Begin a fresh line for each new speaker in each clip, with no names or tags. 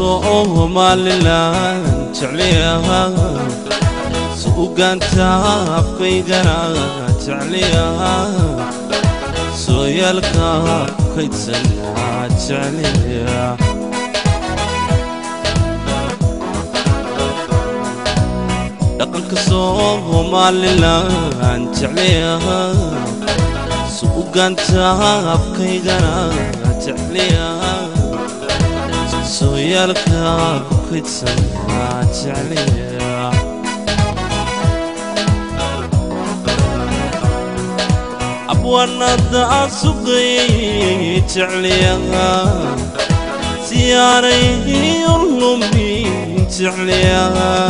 Somaliland jecliyaa, suugaanta afkaygana jecliyaa, sooyaalka kaydsanaa jecliyaa. Dhaqanka Somaliland jecliyaa, suugaanta afkaygana jecliyaa, sooyaalka ku kaydsanaa jecliyaa. Abwaanada suqay jecliyaa, siyaaray lumin jecliyaa,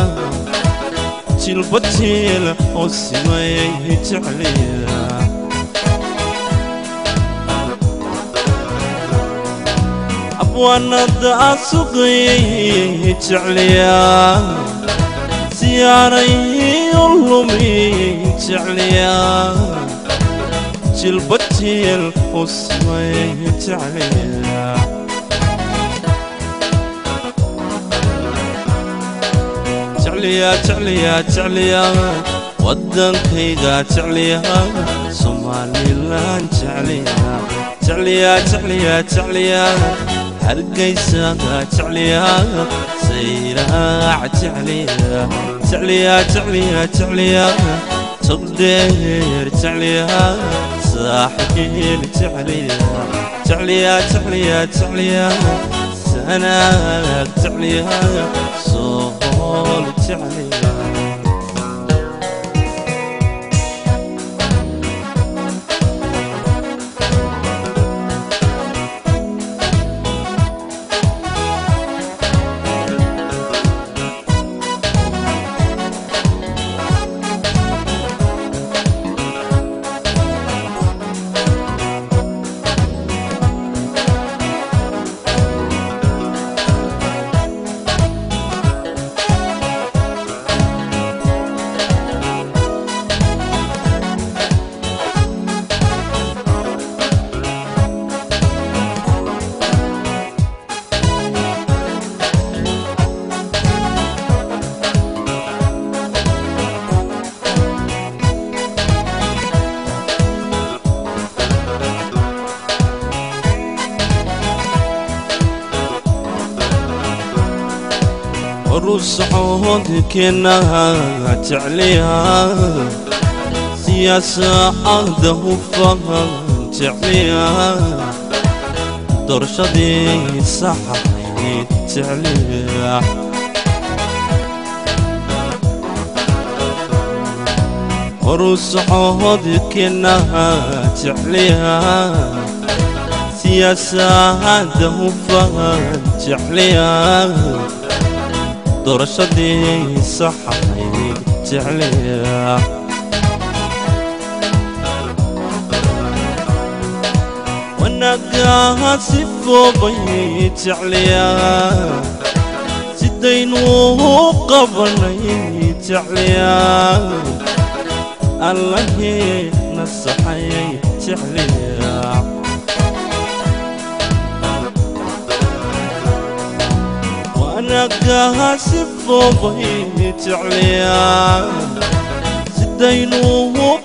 jilba jeel oo simayay jecliyaa. Abwaanada suqay jecliyaa, siyaaray lumin jecliyaa, jilba jeel oo simayay jecliyaa. Jecliyaa jecliyaa jecliyaa, waddankayga jecliyaa, Somaliland jecliyaa. Jecliyaa jecliyaa jecliyaa, Hargeysaga jecliyaa, Sayraac jecliyaa. Jecliyaa jecliyaa jecliyaa, Togdheer jecliyaa, Saaxiil jecliyaa. Jecliyaa jecliyaa jecliyaa, Sanaag jecliyaa, Sool jecliyaa. Horu socodkeena jecliyaa, siyaasada hufan jecliyaa, doorashadii saxahayd jecliyaa. Horu socodkeena jecliyaa, siyaasada hufan jecliyaa, doorashadii saxahayd jecliyaa. Wanaaggaha si foobay jecliyaa, sidaynu qabanay jecliyaa, Allahii nasaxayay jecliyaa. Wanaaggaha si foobay jecliyaa, sidaynu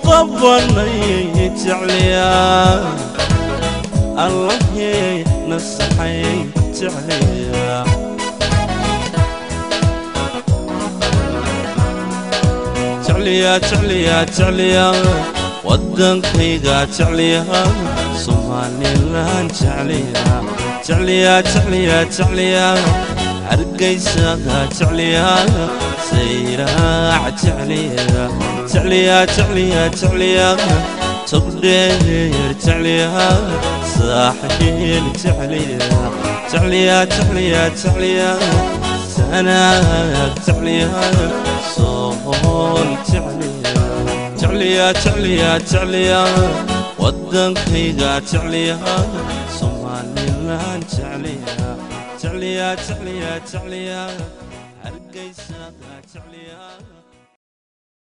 qabanay jecliyaa, Allahii nasaxayay jecliyaa. Jecliyaa jecliyaa jecliyaa, waddankayga jecliyaa, Somaliland jecliyaa. Jecliyaa jecliyaa jecliyaa, Hargeysaga jecliyaa, Sayraac jecliyaa. Jecliyaa jecliyaa jecliyaa, Togdheer jecliyaa, Saaxiil jecliyaa. Jecliyaa jecliyaa jecliyaa, Sanaag jecliyaa, Sool jecliyaa. Jecliyaa jecliyaa jecliyaa, waddankayga jecliyaa, Somaliland jecliyaa. Jecliyaa jecliyaa jecliyaa, Hargeysaga jecliyaa.